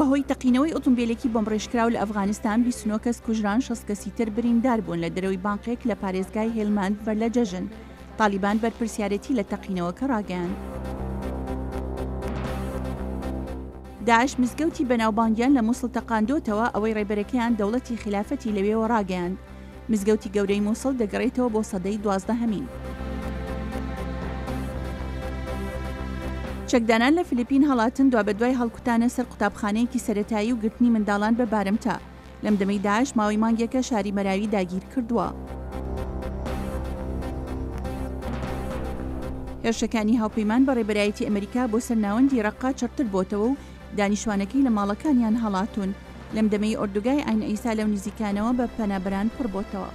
بەهۆی تەقینەوەی ئۆتۆمبێلێکی بۆمبڕێژکراو لە ئەفغانستان 29 کەس کوژران، 60 کەسی تر بریندار بوون لە دەرەوەی بانقێک لە پارێزگای هێلماند بەر لە جەژن. تالیبان بەرپرسیارێتی لە تەقینەوەکە ڕاگەیاند. داعش مزگەوتی بەناوبانگیان لە موسڵ تەقاندۆتەوە، ئەوەی ڕێبەرەکەیان دەوڵەتی خیلافەتی لەوێوە ڕاگەیاند. مزگەوتی گەورەی موسڵ دەگەڕێتەوە بۆ سەدەی دوازدەهەمین. چەکداران لە فلیپین هەڵاتن دوابەدوای هەڵکوتانە سەر قوتابخانەیەکی سەرەتایی و گرتنی منداڵان بە بارمتە. لەم دەمەی داعش ماوەی مانگێکە شاری مەراوی داگیر کردووە. هێرشەکانی هاوپەیمان بە ڕێبەرایەتی ئەمریکا بۆ سەر ناوەندی ڕەققە چڕتر بۆتەوە و دانیشتوانەکەی لە ماڵەکانیان هەڵاتوون. لەم دەمەی ئۆردوگای عەین عیسا لەو نزیکانەوە بە پەنابەران پڕ بۆتەوە.